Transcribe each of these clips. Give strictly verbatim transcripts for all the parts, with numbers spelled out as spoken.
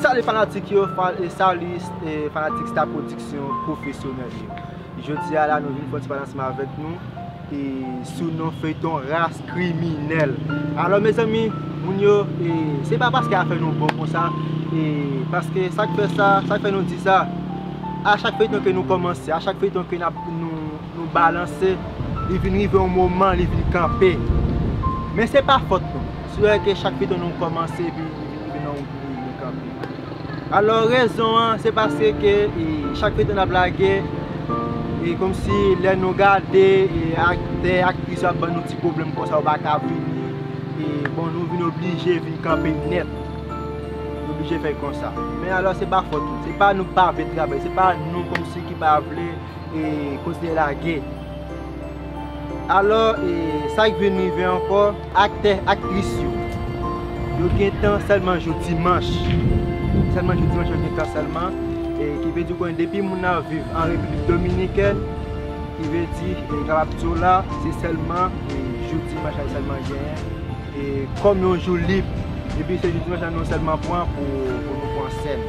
Salut fanatik yo, fa- e salut e fanatik Star Production pwofesyonèl yo. Jodi a la nou vin fè yon ti pale ansanm avèk nou e sou non feyton Ras Kriminèl. Alò mezanmi, moun yo, e se pa paske afè nou bon konsa, e paske sa k fè sa, sa k fè nou di sa, a chak feyton ke nou kòmanse, a chak feyton ke n ap, nou, nou balanse, li vin rive yon moman, li vin kanpe. Men se pa fòt nou. Si w wè ke chak feyton nou kòmanse, epi li vin rive nan yon bout, li vin kanpe. Alò, rezon an, se paske ke, e, chak feyton n ap lage, e kòmsi lè nou gade, e, aktè, aktris yo ap ban nou ti pwoblèm konsa, yo pa ka vini. E, bon, nou vin oblije vin kanpe nèt. Nou oblije fè konsa. Men alò, se pa fòt nou. Se pa nou k pa vle travay. Se pa nou kòmsi ki pa vle, e, kontinye lage. Alò, e, sa k vin rive ankò, aktè, aktris yo, yo gen tan sèlman jou dimanch. Sèlman jou dimanch yo gen tan sèlman. E, ki vle di konnen depi moun nan viv an Repiblik Dominikèn, ki vle di, e, kapab di w la, se sèlman, e, jou dimanch la sèlman genyen. E, kòm yon jou lib, epi se jou dimanch la nou sèlman pran pou, pou nou pran sèn.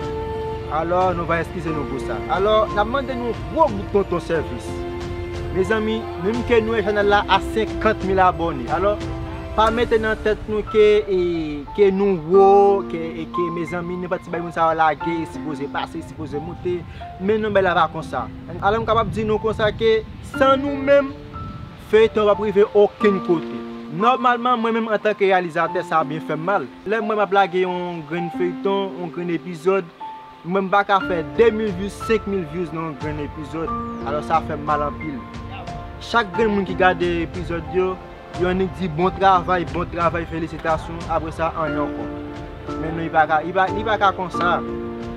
Alò, nou va eskize nou pou sa. Alò, n ap mande nou gwo bout tonton sèvis. Mezanmi, nou menm ke nou wè chanèl la a senkant mil abòne. Alò, pa mete nan tèt nou ke, e, ke nou wo, ke, e ke, mezanmi, nenpòt ti bagay moun sa yo lage, sipoze pase, sipoze moute. Men non, bagay la pa konsa. Alò, m kapab di nou konsa ke san nou menm, feyton p ap rive okenn kote. Nòmalman, mwen menm antanke reyalizatè, sa byen fè m mal. Lè m wè m ap lage yon grenn feyton, yon grenn epizòd, mwen m pa ka fè de mil views, senk mil views nan yon grenn epizòd. Alò sa fè m mal anpil. Chak grenn moun ki gade epizòd yo, yo annik di bon travay, bon travay, felisitasyon. Apre sa, anyen ankò. Men non, li pa ka, li pa, li pa ka konsa.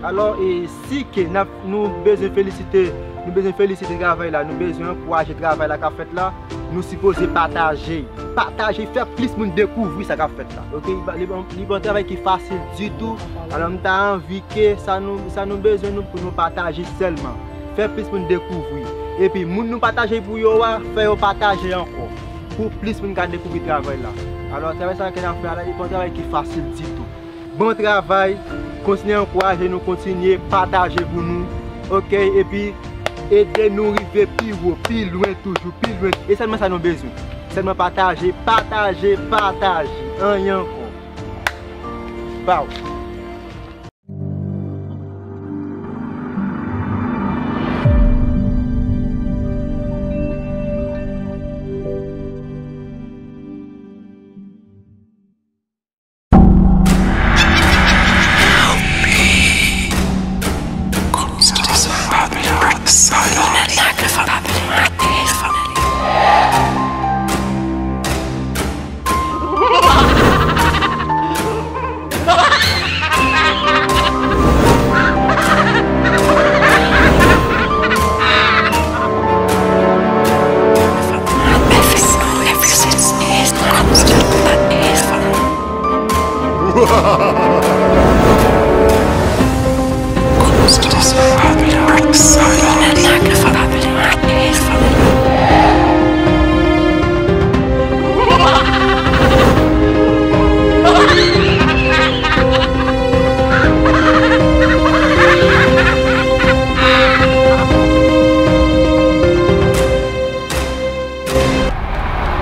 Alò, e, si ke n ap, nou bezwen felisite, nou bezwen felisite travay la, nou bezwen ankouraje travay la k ap fèt la, nou sipoze pataje. Pataje, fè plis moun dekouvri sa k ap fèt la. Oke, li pa, li pa, li pa yon travay ki fasil ditou. Alò, m ta anvi ke sa nou, sa nou bezwen nou pou nou pataje sèlman. Fè plis moun dekouvri. Epi, moun nou pataje pou yo a, fè yo pataje ankò. Pou plis moun ka dekouvri travay la. Alò, travay sa ke n ap fè a la, li pa yon travay ki fasil ditou. Bon travay, kontinye ankouraje nou, kontinye pataje pou nou, oke, epi ede nou rive pi wo, pi lwen toujou, pi lwen. E sèlman sa nou bezwen. Sèlman pataje, pataje, pataje. Anyen ankò. Baw.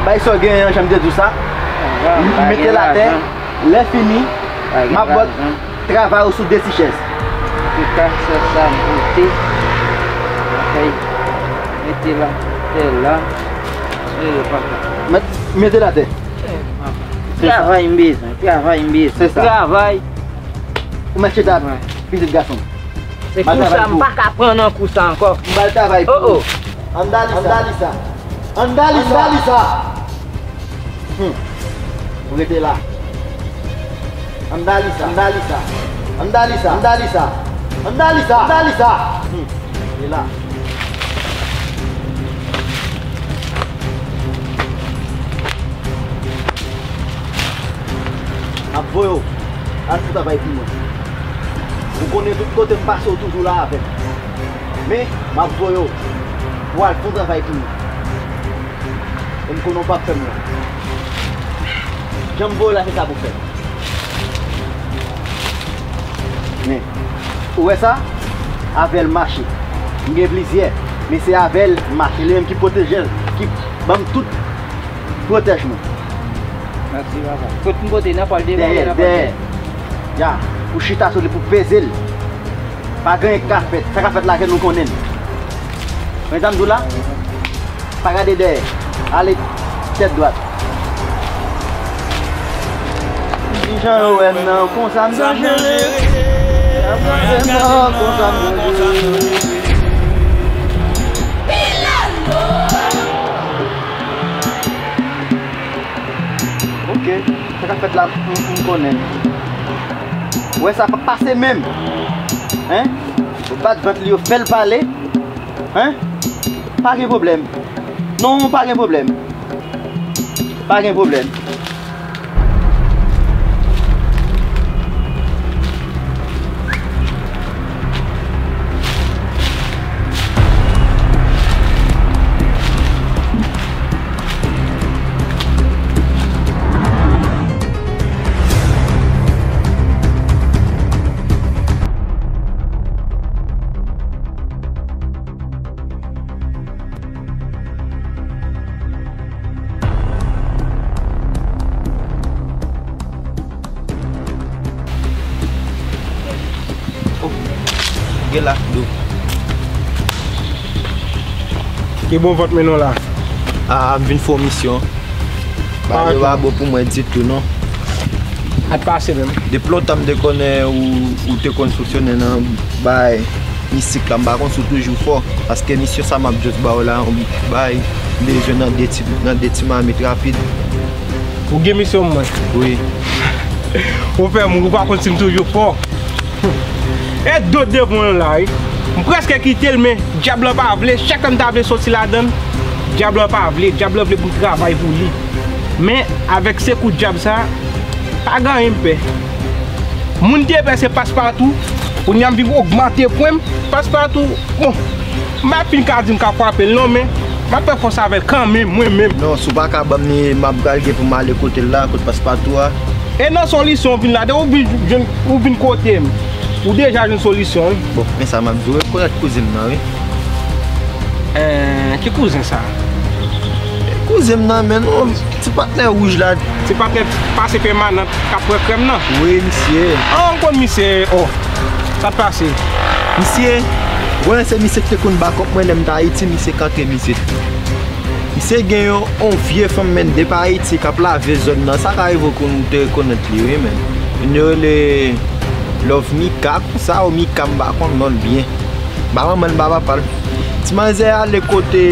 Bay sa w genyen an, jan m te di w sa. Mete l atè. Lè fini, m ap ba w travay ou sou de ti chèz. Tout sa sa m pote. Mete l atè la. Mete l atè. Travay m bezwen, travay m bezwen. Se sa. Travay. Ou mèt chita, pitit gason m. Se kou sa, m pa ka pran nan kou sa ankò. M ba l travay pou ou. Andalisa. Andalisa. Andalisa. Andalisa. Hmm. Ou rete la. Andalisa. Andalisa. Andalisa. Andalisa. Andalisa. Andalisa. Hmm. Rete la. M ap voye w al fè travay pou mwen. Ou konnen tout kote m pase, w toujou la avè m. Men, m ap voye w pou w al fè yon travay pou mwen. E m konnen w p ap fè m wont. Jan m voye w la, se sa pou w fè. Men, ou wè sa? Avè l mache. M gen plizyè, men se avè l mache. Li menm ki pwoteje l, ki ban m tout pwotèj mwen. Mèsi, papa. Kot m pote nan pòl devan, dèyè, nan pòl dèyè. Ya, pou chita sou li, pou peze l. Pa gen anyen k ka fèt. Sa ka fèt la, ke nou konnen l. Men sa m di w la, pa gade dèyè. Ale tèt dwat. Kijan yo wè m nan, konsa m danjere. Kijan yo wè m nan, konsa m danjere. Ok, sa k ap fèt la, m, m konnen. Ou wè sa p ap pase menm. Hein? Yo bat vant li, yo fè l pale. Hein? Pa gen pwoblèm. Non, pa gen pwoblèm. Pa gen pwoblèm. Oh, gen la, do. Ki bon vant mennen w la? Ah, m vin fè w misyon. Bagay yo pa bon pou mwen ditou, non. Sa t pase menm? Depi lontan m te konnen ou, ou te konn fonksyone nan bay mistik la, m pa konn si w toujou fò. Paske misyon sa m ap just ba w la, yon bay, m bezwen nan de ti, nan de ti mamit rapid. Ou gen misyon mwen? Wi. Ou fè m, ou pa konn si m toujou fò. E dot devan l la, wi. M prèske kite l, men dyab lan pa vle. Chak tan m ta vle soti ladan l, dyab lan pa vle. Dyab lan vle pou m travay pou li. Men, avèk sekou dyab sa, pa gen anyen m pè. Moun te pè se Paspatou. Kounye a m vin ogmante pwen m. Paspatou, bon, m pa fin ka di m ka frape l non, men m ap fè fòs avè l kanmenm, mwen menm. Non, si w pa ka ban m li, m ap pral gen pou m ale kote l la, kot Paspatou a. E nan solisyon w vin la, depi w vin, vin, ou vin kote m, ou deja jwenn solisyon, wi. Bon, men sa m ap di w, rekonèt kouzen m nan, wi. Eh, ki kouzen sa? Kouzen m nan, men non, ti patnè wouj la. Ti patnè pase pèmanan k ap pran krèm nan? Wi, misye. Ah, m konn misye, oh. Sa t pase? Misye, w konnen se misye ki te konn bakòp mwen lè m t Ayiti, misye k antre misye. Misye gen yon, yon vye fanm, menn, depi Ayiti k ap lave zòn nan. Sa ka rive w konn, ou te rekonèt li, wi, menn. Yo rele Love Mika, konsa, ou Mika, m pa konn non l byen. M pa manman l, m pa papa l. Ti manzè ale kote,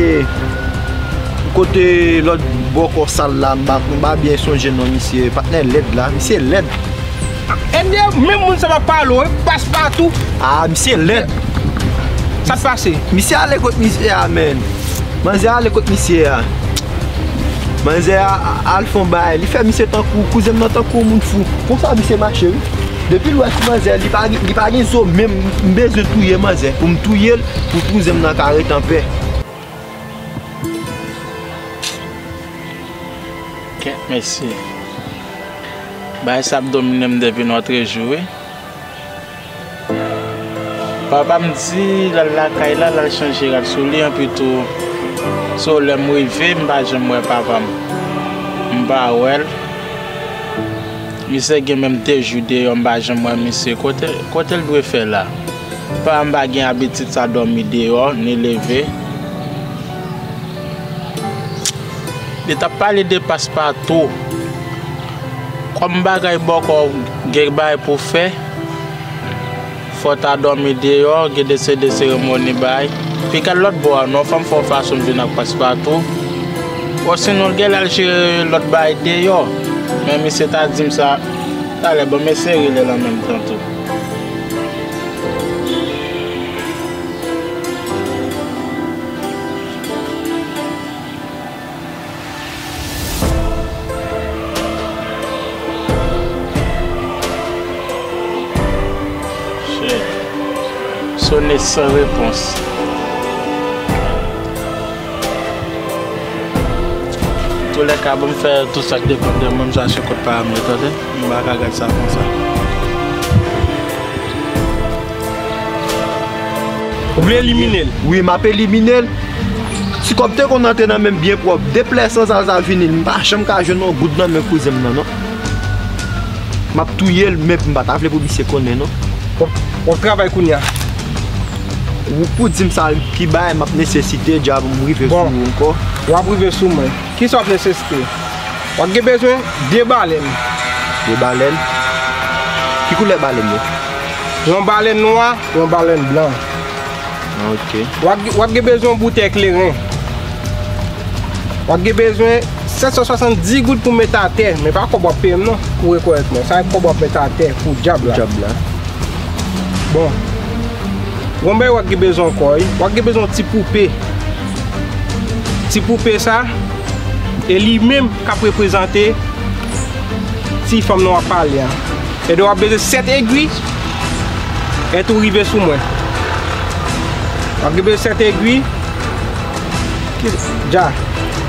kote lòt bò kò sal la, m pa, m pa byen sonje non misye. Patnè lèd la, misye lèd. E de menm moun sa m ap pale w, Paspatou. Ah, misye lèd. Sa k pase? Misye ale kot misye a, menn. Manzè ale kot misye a. Manzè a, a, al fè yon bagay. Li fè misye tankou, kouzen m nan tankou yon moun fou. Konsa misye mache, wi. Depi l wè ti manzè, li pa, li pa gen zo menm. M bezwen touye manzè. Pou m touye l, pou kouzen m nan ka ret anpè. Kèt mesye. Bagay sa ap domine m depi nòtrejou, wi. Papa m di l al lakay la, l al chanje rad sou li, anpi tou, se lè m rive, m pa janm wè papa m. M pa wè l. Misye gen menm de jou deyò, m pa janm wè misye. Kote, kote l dwe fè la? Papa m pa gen abitid sa dòmi deyò, ni leve. Li t ap pale de Paspatou. Kòm bagay bòkò gen bagay pou fè, fò w ta dòmi deyò, gen de se de seremoni bay. Piga l lòt bò a, non, fò m fè yon fason m vin ak Paspatou. Osinon, l gen lè al jere lòt bagay deyò. Men misye ta di m sa talè, bon, m eseye rele l an menm tan tou. Shit. Sonné sans réponse. Antoulèka, ban m fè tout sa k depann de mwen, m chache kot pa m ye, tande? M pa ka gad sa konsa. Ou vle elimine l? Wi, m ap elimine l. Si kòb te konn antre nan men m byen pwòp, depi lè Sanzal sa vini, m pa janm ka jwenn yon goud nan men kouzen m nan, non. M ap touye l, men m pa ta vle pou misye konnen, non. W ap, w ap travay kounye a. Ou pou di m sa ki bagay m ap nesesite, dja pou m rive sou ou ankò. W ap rive sou mwen. Kisa w ap nesesite? W ap gen bezwen de balèn. De balèn? Ki koulè balèn yo? Yon balèn nwa, yon balèn blan. Ah, ok. W ap, w ap gen bezwen yon boutèy kleren. W ap gen bezwen sèt san swasanndis goud pou met atè, men pa kòb w ap peye m non, pou rekonèt mwen. Sa e kòb w ap met atè pou djab la. Djab la. Bon. Gon bagay w ap gen bezwen ankò, wi. W ap gen bezwen yon ti poupe. Ti poupe sa, e li menm k ap reprezante ti fanm nan w ap pale a. E w ap bezwen sèt egwi, e tou rive sou mwen. W ap gen bezwen sèt egwi, dja,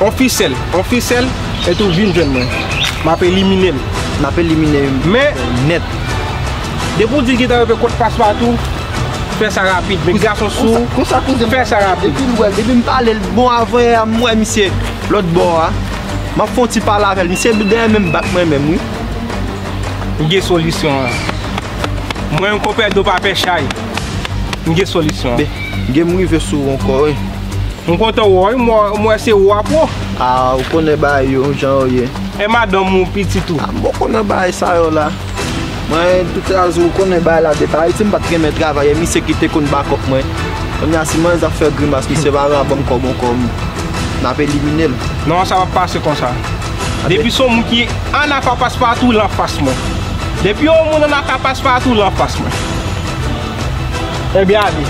on fisèl, on fisèl, e tou vin jwenn mwen. M ap elimine l. N ap elimine l nèt. Men, depi w di l gentan rive kot Paspatou, fè sa rapid. Men gason sou, fè sa rapid. Depi l wè, depi m pale l bon avan yè a, m wè misye lòt bò a. M ap fè yon ti pale avè l. Misye dèyè menm bak mwen menm, wi. M gen solisyon an. Mwen menm konpè do pa pè chay. M gen solisyon an. Ben, gen m rive sou ou ankò, wi. M kontan wè w, wi. M wè, m wè se ou a pwo. Ah, ou konnen bagay yo, jan yo ye. E madanm ou, pitit ou? Ah, m poko nan bagay sa yo la. Mwen, tout razo, ou konnen bagay la depi Ayiti, m pa t renmen travay, e misye ki te konn bakòp mwen. Kounye a, si mwen ap fè grimas, misye pa vle ban m kòb ankò, m, n ap elimine l. Non, sa p ap pase konsa. Depi se yon moun ki ann afè Paspatou, l anfas mwen. Depi yon moun ann afè Paspatou, l anfas mwen. Ebyen, ale.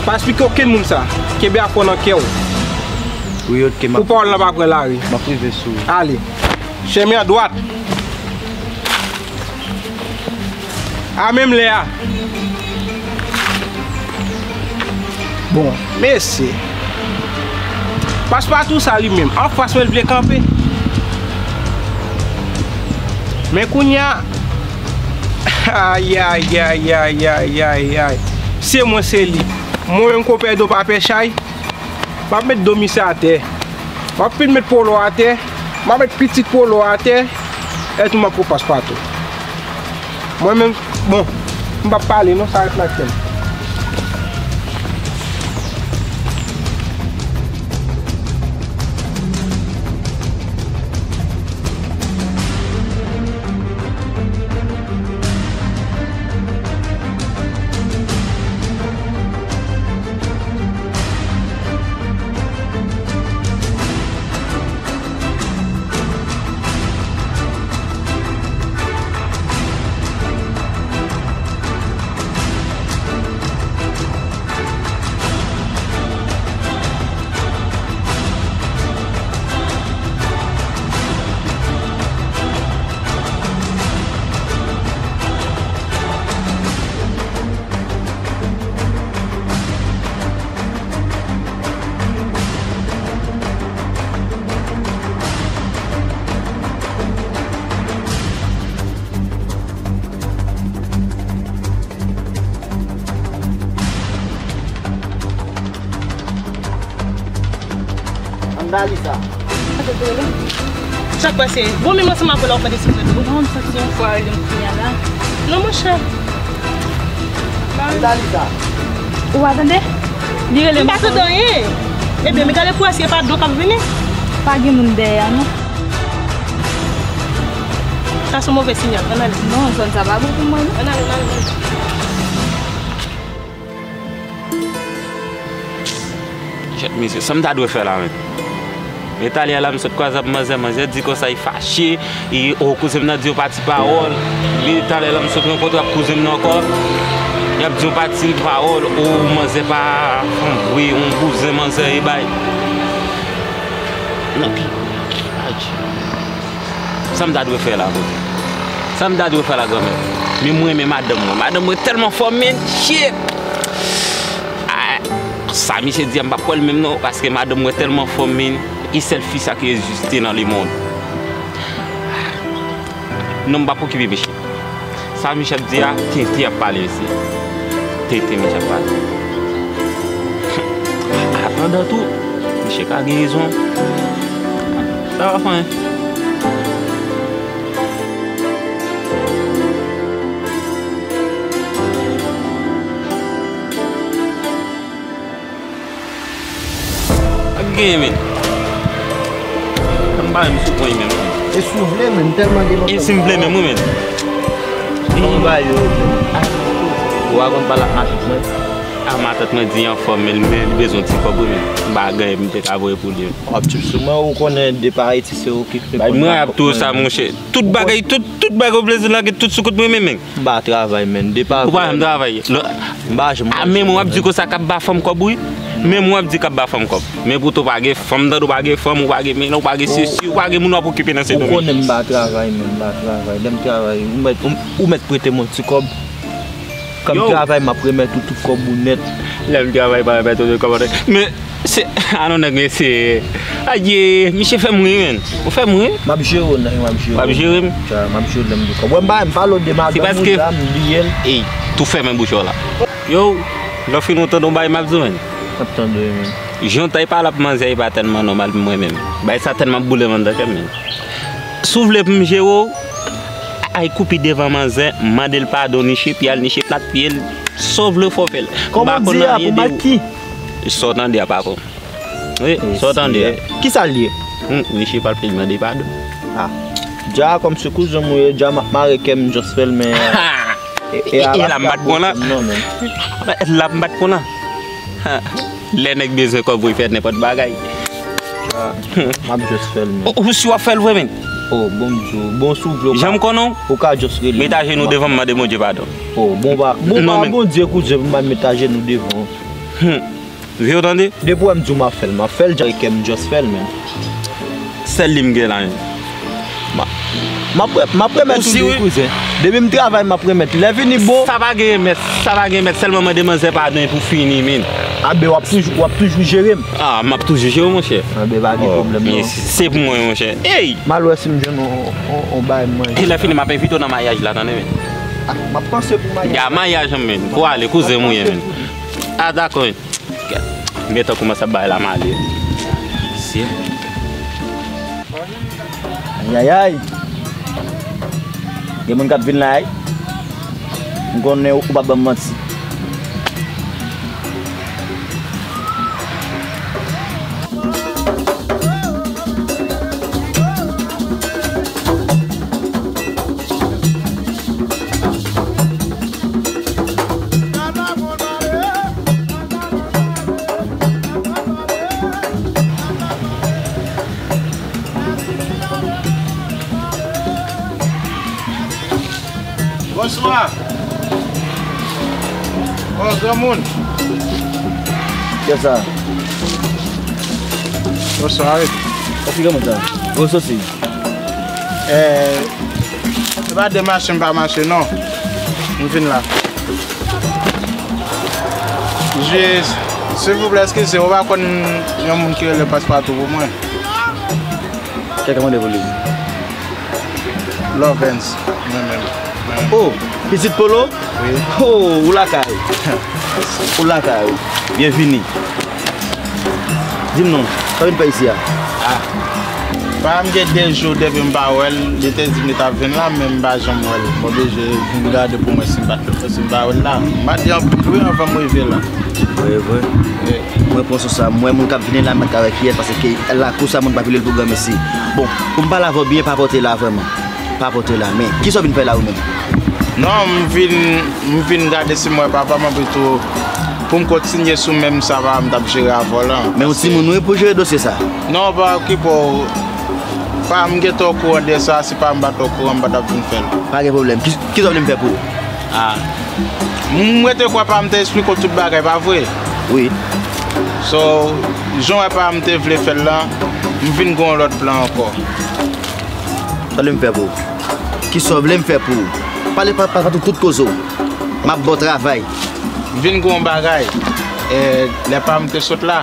Pa esplike okenn moun sa. Kenbe afè w nan kè w. Wi, ok, m ap, pou pawòl lan pa pran lari. M ap rive sou ou. Ale. Chemen an dwat. A menm lè a. Bon, mesye. Paspatou sa li menm. Anfas mwen l vle kanpe. Men kounye a. Ayayayayayayay. Se mwen, se li. Mwen menm konpè do pa pè chay. M ap met do misye atè. M ap fin met polo atè. M ap met pitit polo atè. Etou m ap pran Paspatou. Mwen menm, bon, m p ap pale non, sa ret nan kè m. Andalisa. Sa k pase? Bon, menm ansanm avè w la, w ap mande si m tande. Ou pa konn sa ki gen yon fwa rele m kounye a la. Non, monchè. Andalisa. Ou pa tande? Li rele m. M pa tande anyen. Ebyen, men gade pou wè si e pa do k ap vini. Pa gen moun dèyè a, non. Sa se yon move siyal. Ann ale. Non, zòn sa pa bon pou mwen, non. Ann ale, ann ale, ann ale. Jèt mizè, sa m ta dwe fè la menm? Men talè a la, m sot kwaze ak manzè, manzè di konsa li fache, e, o, kouzen m nan di yon pati pawòl. Men talè a la, m sot rankontre ak kouzen m nan ankò, y ap di yon pati pawòl, o, manzè pa, hmm, wi, yon bouzen manzè e bay. Nan pi, adje. Sa m ta dwe fè la, kote? Sa m ta dwe fè la, granmè? Men mwen renmen madanm mwen. Madanm mwen tèlman fò, men, shit! Ah, sa misye di a, m p ap kwè l menm non, paske madanm mwen tèlman fò, men, e sèl fi sa ki egziste nan lemonn. Non, m p ap okipe misye. Sa misye ap di a, tenten y ap pale, mesye. Tenten misye ap pale. Pandan tou, misye ka gen rezon. Sa va fè anyen. Ak genyen, men. Ann ba m sou pwen menm. E si w vle, men, tèlman gen lontan. E si m vle menm, wi, men. Ann ba yo, men. Ou pa konn pale ak matant mwen? A, matant mwen di anfòm, men, men li bezwen ti kòb, wi, men. M pa gen, m te ka voye pou li. W ap di sou mwen, ou konnen depi Ayiti, se ou ki fè. Bay mwen ap tou sa, monchè. Tout bagay, tout, tout bagay ou vle di la, gen tout sou kont mwen, men, men. M pa travay, men. Depi. Ou pa janm travay. M pa janm. A, men mwen w ap di konsa k ap ba fanm kòb, wi. Men mwen w ap di k ap ba fanm kòb. Men poutan w pa gen fanm, tande, w pa gen fanm, ou pa gen, men ou pa gen sesi, ou pa gen moun w ap okipe nan se domèn. Ou konnen m pa travay, men, m pa travay. Lè m travay, ou mèt, ou, ou mèt prete m yon ti kòb. Kan m travay, m ap remèt ou tout kòb ou nèt. Lè m travay, m pa remèt ou tout kòb ou nèt. Men, se, a non, nèg, men se, adye, misye fè m ri, men. Ou fè m ri. M ap jere w, nèg, m ap jere w. W ap jere m? M ap jere w, lè m di kòb. Wè, m pa, m pale w de madanm ou la, m bliye l. Ey, tou fèmen bouch ou la. Yo, lè w fin ou tande yon bagay m ap di w, men. M ap tande w, men. Jan w ta pale ap manzè, e pa tèlman nòmal pou mwen menm. Bagay sa tèlman boule m anndan kè m, men. Si w vle pou m jere w, ay koupi devan manzè, mande l padon, niche pye a, niche plat pye l, sa w vle fò w fè l. Kòman w di a, pou m ak ki? Sa w tande a, pa pou. Wi, sa w tande a. Kisa l ye? Hmm, niche plat pye l mande padon. A. Dja, kòm se kouzen m ou ye, dja m ap mare kè m, just fè l, men. E, e, e la m pa t pran la. Non, men. La m pa t pran la. Lè nèg bezwen kòb pou l fè nenpòt bagay. M ap just fè l, men. Ou, ou si w ap fè l vre, men? O, bon, m di w, bon, si w vle, ou ka. Jan m konnen w? Ou ka just rele m. Met ajenou devan m, mande Bondye padon. O, bon, pa, bon, pa Bondye, kouzen, pou m pa met ajenou devan w. Hmm. Vye w tande? Depi w wè m di w m ap fè l, m ap fè l, dja kè m just fè l, men. Sèl li m gen la, men. M ap, m ap re-, m ap remèt ou li, kouzen. Depi m travay, m ap remèt. Lè vini bon. Sa pa gen remèt, sa pa gen remèt. Sèlman mande manzè padon pou fini, men. A ben, w ap toujou, w ap toujou jere m. A, m ap toujou jere w, monchè. A ben, pa gen pwoblèm, non. Se pou mwen, monchè. Ey! M al wè si m jwenn yon, yon, yon bagay manje. E lè fini, m ap envite w nan maryaj la, tande, men. A, m ap panse pou maryaj la. Ya, maryaj, men. Pou ale, kouzen m ou ye, men. A, dakò, men. Gad, m gentan kòmanse ap bay la male. Mesye. Ayayay. Gen moun k ap vin la, wi. M konnen ou p ap ban m manti. Bonswa. O, granmoun. Kiyès sa? Bonswa, wi. Sa ki granmoun sa? Ou soti? Eh, se pa de mache m pa mache, non. M vin la. Jis, silvouplè, eskize, ou pa konn yon moun ki rele Paspatou pou mwen? Kèk mande pou li. Lovens, mwen menm. Oh, pitit Polo? Wi. Oh, ou lakay. Ou lakay. Byenvini. Di m non, sa w vin fè isi a? Ah. Papa m gen de jou depi m pa wè l, li te di m li t ap vin la, men m pa janm wè l. M oblije vin gade pou mwen si m pa, si m pa wè l la. M pa di anpil wi anvan m rive la. Vre, vre. Wi. Mwen pran sou sa, m wè moun k ap vini la, m pa t ka wè kiyès, paske lakou sa moun pa vle l pou granmesi. Bon, pou m pale avè w byen, pa pote la vrèman. Pa pote la, men kisa w vin fè la ou menm? Non, m vin, m vin gade si m wè papa m, anpi tou, pou m kontinye sou menm sa papa m t ap jere avè w lan. Men yon timoun wi pou jere dosye sa? Non, pa okipe w. Papa m gentan okouran de sa, si papa m pa t okouran, m pa t ap vin fè l. Pa gen pwoblèm. Ki, kisa w vle m fè pou ou? Ah. M rete kwè papa m te eksplike w tout bagay, pa vre? Wi. So, jan w wè papa m te vle fè l lan, m vin gen yon lòt plan ankò. Sa w vle m fè pou ou? Kisa w vle m fè pou ou? Pale pa, pa, pa tout, tout koze w. M ap ba w travay. M vin gen yon bagay. Eh, lè papa m te sot la.